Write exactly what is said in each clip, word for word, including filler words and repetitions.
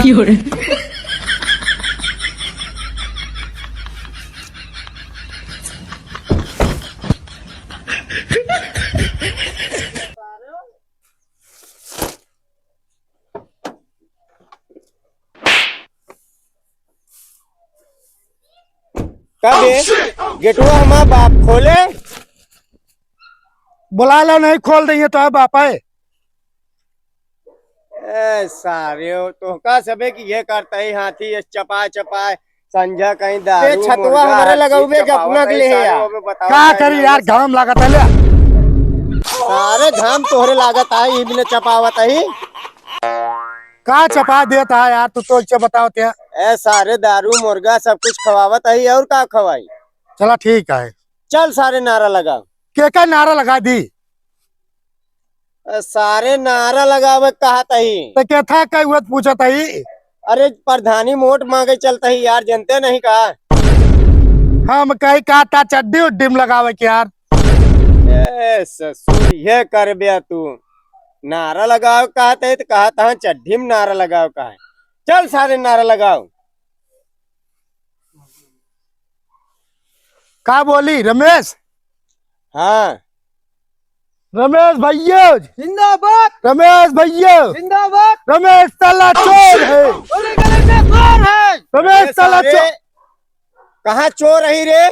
का बे? गेटवा हमार बाप खोले? बुला ला, नहीं खोल देंगे तो बाप आए। ए सारे, तोहका सबे की ये करता ही हाथी, ये चपा चपा, संझा कहीं दारू, ए, छतवा मुर्गा, हमरे हर लगाऊ चीज बे, चपावत गपना के है, ले सारे, यार। ओमे बताओ का करी यार, घाम लागत है ले। सारे घाम तोहरे लागत है, ई बिना चपावत है। का चपा देत है यार, तू तो इच्छा बतावत है। ए सारे, दारू मुर्गा सब कुछ खवावत है, और का खवाई? चला ठीक है। चल सारे नारा लगाओ। के का नारा लगा दी? अ, सारे नारा लगावे कहत ही। तो के था कई हुआ पूछत ही? अरे प्रधानी वोट मांगे चलत ही यार, जनते नहीं का? हम कही का था चड्डी उड्डी में लगावे के यार। ए ससुर, ये कर बे तू। नारा लगाओ कहत ही तो कहत ही चड्डी में नारा लगाओ कहा। चल सारे नारा लगाओ। का बोली रमेश? हाँ। रमेश भैया जिंदाबाद। रमेश भैया जिंदाबाद। रमेश साला चोर है। अरे गले में चोर है। रमेश साला अरे, चोर। कहाँ चोर रही रे?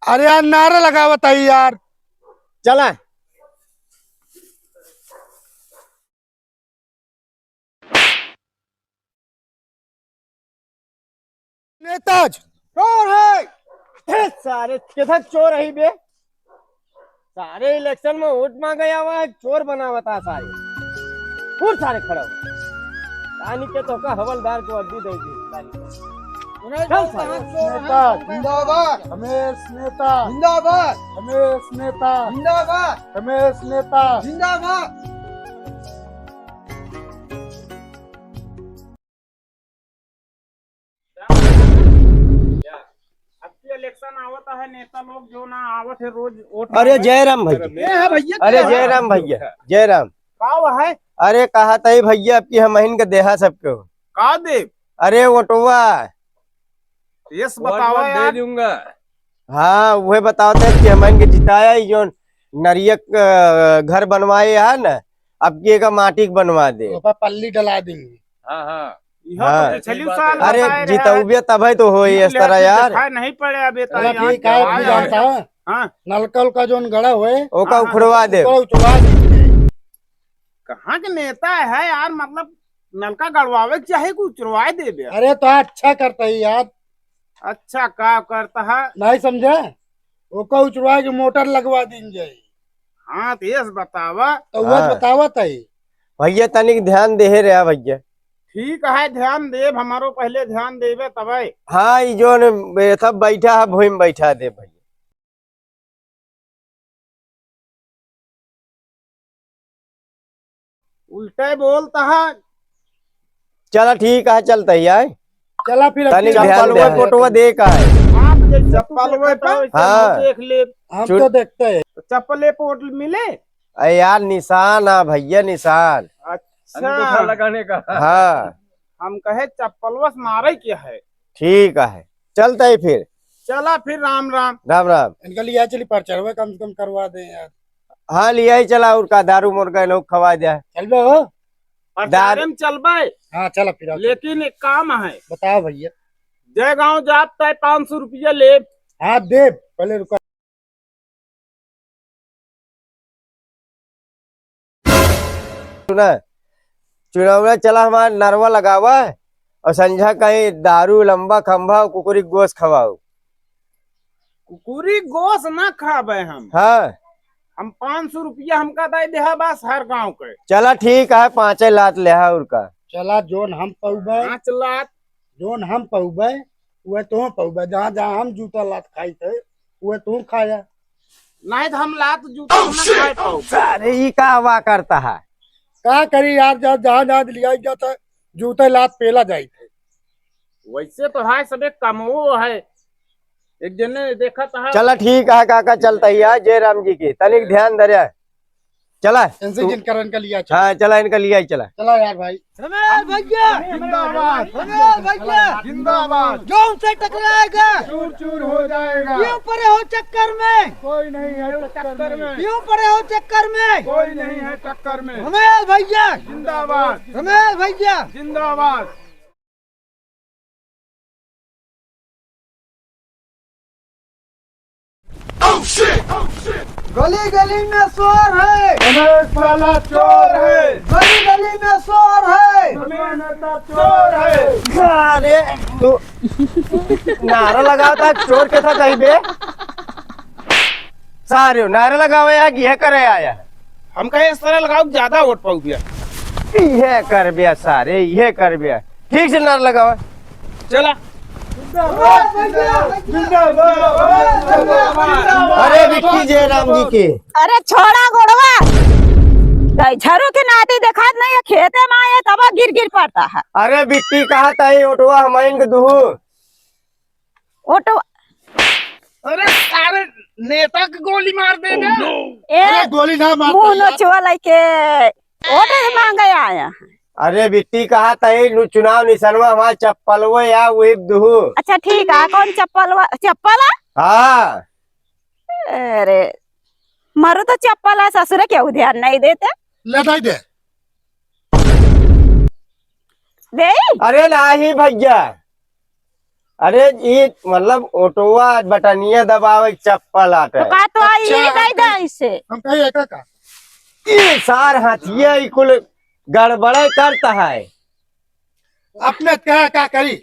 अरे यार नारा लगावत है यार। चला। नेताज चोर है। ए, सारे किधर चोर है बे? सारे इलेक्शन में वोट मांगे आवा है, चोर बनावता सारे। उठ सारे खड़ा हो। तानी के तो का हवलदार को अड्डी दे दी। तानी के। उन्हें चल सारे। नेताज जिंदाबाद। रमेश नेता जिंदाबाद। रमेश नेता जिंदाबाद। रमेश नेता जिंदाबाद। अब की इलेक्शन आवत है, नेता लोग जो ना आवत है रोज वोट अरे मांगे। जय राम भैया। ए, हाँ भैया, अरे जय राम। जय राम भैया, जय राम। का हुआ है? अरे कहा तई भैया, अब की हम अहिन के देहा सबके हो। का दे? अरे वोटवा। यस वोट बतावा वोट दे यार। दूंगा। हाँ, वह बतावत है कि हम अहिन के जिताया ही जो नरिया क घर बनवाए है ना, अब की एका माटी के बनवा दे। ऊपर पल्ली डला देंगे। हाँ, हाँ। इहो हाँ। तो पिछली साल अरे बताए रहे जितौबे तबे तो होई यू इस तरह लेकिन यार। दिखाई नहीं पड़े अब ये तो चलो यार ठीक है, जवाब अभी है। जानता है। हाँ। नलका उलका जोन गड़ा हुए ओका हाँ, हाँ। उखड़वा दे। ओका उखड़वा दीजिए। कहाँ के नेता है यार, मतलब नलका गड़वावे के चाहे कि उचरवाए देबे। अरे तो अच्छा करता है यार। अच्छा का करता है? नहीं समझे? ओका उचरवा के मोटर लगवा दीन जाए। हाँ तो यस बतावा। तो वह हाँ। बतावत है। भैया तनिक ध्यान देहे रहा भैया। ठीक है, ध्यान देब, हमारो पहले ध्यान देबे तबे। हाँ, ई जोन ये सब बैठा है, भूमि बैठा दे भैया। उल्टे बोलता है। चला ठीक है, चलते ही आए। चला फिर तनी अपनी ध्यान चप्पल दे। वो फोटो दे का है। आप जैसे चप्पल वो तो वैसे हाँ। हम देख ले। हम चुन- तो देखते हैं। तो चप्पल ये पोट मिले? अरे यार निशान है भैया, निशान। अच्छा। अंगूठा लगाने का। हाँ। हम कहे चप्पलवा से मारे क्या है? ठीक है, चलते ही फिर। चला फिर, राम राम। राम राम। इनका लिया चली प्रचारवा कम से कम करवा दे यार। हाँ, लिया ही चला, और का दारू मुर्गा लोग खवा जाए। चलबे हो? प्रचारे दार- में चलबे। हाँ, चला फिर आओ। लेकिन एक काम है। बताओ भैया। जय गाँव जात तय पाँच सौ रुपया ले। हाँ, दे, पहले रुका। सुना, चुनाव चला हमार नरवा लगावा और संझा कहीं दारू लंबा खंभा और कुकुरी गोस खवाओ। कुकुरी गोस ना खाबे हम। हाँ। हम पाँच सौ रुपया हमका दे देहा बस हर गाँव के। चला ठीक है, पाँचे लात लेहा और का। चला जोन हम पौबे। पाँच लात। जोन हम पौबे, वह तू पौबे। जहाँ जहाँ हम जूता लात खाई थे, वह तू खाया। नहीं तो हम लात जूता हम ना खाए पाओ। अरे ई का हवा करता है? का करी यार, जा, जहाँ जहाँ लिया जाता है, जूते लात पेला जाई थे। वैसे तो है सबे कमवो है। एक जने देखा था। चला ठीक है काका, चलता ही है जय राम जी की, तनिक ध्यान धरे। चला। इनसे तू जिन करन का लिया, चला। हाँ, चला, इनका लिया ही चला। चला यार भाई। रमेश भैया जिंदाबाद। रमेश भैया जिंदाबाद। जो उनसे टकराएगा, चूर चूर हो जाएगा। क्यों पड़े हो चक्कर में? कोई नहीं है टक्कर में। क्यों पड़े हो चक्कर में? कोई नहीं है टक्कर में। रमेश भैया जिंदाबाद। रमेश भैया जिंदाबाद। गली गली में शोर है। रमेश साला चोर है। गली गली में शोर है। रमेश नेता चोर है। अरे, तू नारा लगावत ह, चोर कैसा कही बे? सारे नारा लगावे या कि यह करे आया? हम कहे इस तरह लगाओ, ज्यादा वोट पाओ भैया। यह कर बे सारे, यह कर बे। ठीक से नारा लगावा। चला। अरे विक्की जयराम जी के। अरे छोड़ा गोड़वा, झरू के नाती देखात नहीं है, खेते में आए तब गिर गिर पड़ता है। अरे विक्की कहा ताई ओटवा हमाइन के दुहू। ओटवा। अरे सारे नेता के गोली मार दे दे। ए, अरे गोली ना मार मुंह पाई यार। नोचवा लइके ओट मांगे आया। अरे बिट्टी कहा तई नु चुनाव निशानवा हमार चप्पलवे या वही दुहू। अच्छा ठीक है, कौन चप्पलवा? चप्पल है? हाँ। अरे मारो तो चप्पल है ससुरे, केहू ध्यान नहीं देते। ले दे दे। दे? अरे नाही भैया, अरे ई मतलब ओटवा बटनिया दबावे के चप्पल आटे। तो का तो आई अच्छा, ये दे दे इसे। हम कहे एका का? ई सार हाथिया ई कुल गड़बड़े करता है। अपने क्या क्या करी?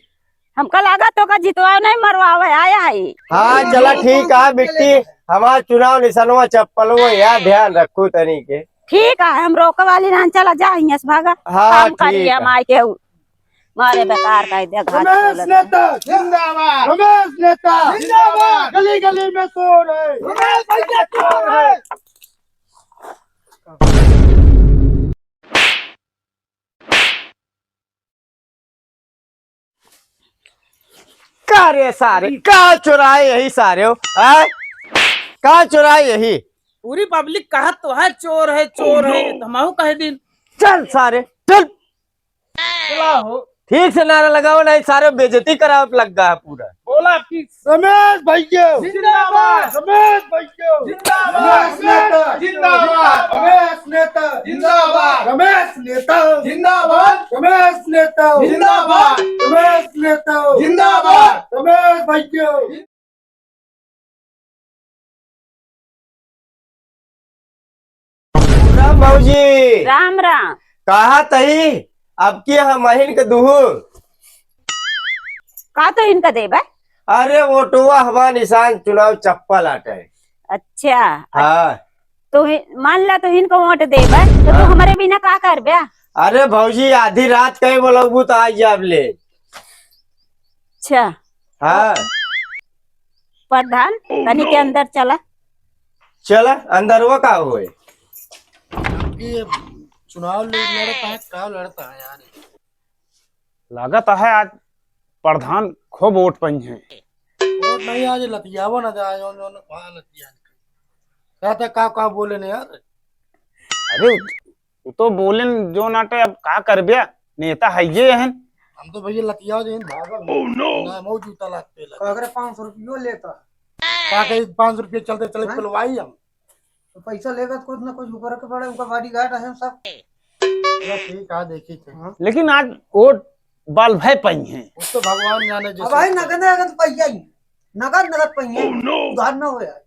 हमका लगा तो का जितवा नहीं मरवावे आया है। हाँ चला ठीक है बिट्टी, हमार चुनाव निशानवा चप्पल वो यार ध्यान रखू तनी के। ठीक है, हम रोके वाली ना, चला जा हियां से भागा। हाँ, काम करिए ठीक है। माई के उ-, मारे बेकार का दे घाट रमेश खोलत। नेता जिंदाबाद। रमेश नेता जिंदाबाद। गली गली में शोर है। रमेश भैया चोर है। का रे सारे, का चुराए यही सारे हो? हाँ? का चुराए यही? पूरी पब्लिक कहत तो है चोर है, चोर है, तो हमहू कह दिन। चल सारे, चल। चला हो। ठीक से नारा लगाओ, नहीं सारे बेइज्जती करावे लग गया है पूरा। बोला कि रमेश भैया जिंदाबाद। रमेश भैया जिंदाबाद। रमेश नेता जिंदाबाद। रमेश नेता जिंदाबाद। रमेश नेता जिंदाबाद। रमेश नेता जिंदाबाद। रमेश नेता जिंदाबाद। रमेश भैया। राम भौजी। राम राम। कहा तही अब की हम अहिन के दुहू। का तो इनका देबे? अरे वोटवा हमार निशान चुनाव चप्पल आटे। अच्छा। हाँ। तो हि-, मान ला तो इनको वोट देबे, तो तू हाँ। हमारे बिना का करबे? अरे भौजी आधी रात कहीं बोलबू तो आ जाब ले। अच्छा। हाँ। प्रधान, तनी के अंदर चला। चला, अंदरवा का होए? ये चुनाव ले लड़ता है, का लड़ता है यार? लागत है आज प्रधान खूब वोट पइहैं। वोट नहीं, आज लतियावा ना जाए, जौन, जौन, वहाँ लतिया। कहता का, का बोले ने यार? अरे, तू तो बोलेन जो नाटे, अब का करबे? नेता है ये हन। हम तो भैया लतियाओ जइन भागल। Oh no! ना मऊ जूता लाग पे लगा। का करे पाँच सौ रुपयो लेता। का कही पाँच सौ रुपये चलते चले हाँ? पिलवाई हम। तो पैसा लेगा तो कुछ ना कुछ ऊपर के पड़े, ऊपर bodyguard है सब। चलो ठीक है, देखी थे। हाँ। लेकिन आज वोट बाल भय पइहैं। वो तो भगवान जाने अब जैसे भाई नगद, नगद पैसा ही। नगद, नगद पइहैं। Oh no! उधार ना हो यार।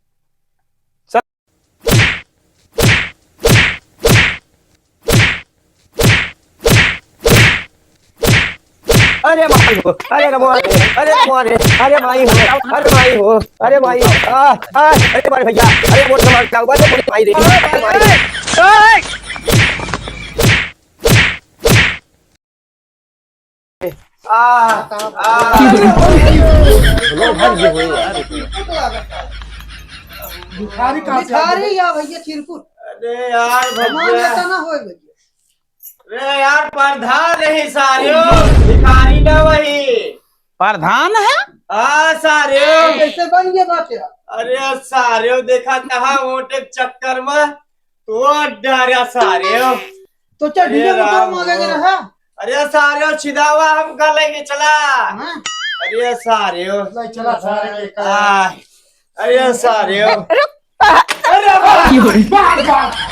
अरे माई हो, अरे रे माई, अरे रे माई, अरे माई हो, अरे माई हो, अरे माई, आ, आ, अरे माई भैया, अरे वोट हमार का, अरे वोट माई रे, अरे माई रे। आ, आ। लो भाई, ये हो यार। भिखारी कहाँ से आ गए? भिखारी या भैया चिरकुट। अरे यार, हमार भैया। नेता ना होए भैया। अरे यार, प्रधान नहीं सारियो, भिखारी ना वही। प्रधान है? हाँ, सारियो। कैसे बन गया बात यार? अरे सारियो, देखा कहाँ वोट के चक्कर में तो डरा सारे हो। तो चल, अरे डीजे में राम तो मांगे हो। रहा। अरे सारे हो, छिदावा हम कर लेंगे, चला। हाँ? अरे सारे हो। ले चला सारे के का। आ, अरे सारे हो। अरे बाप।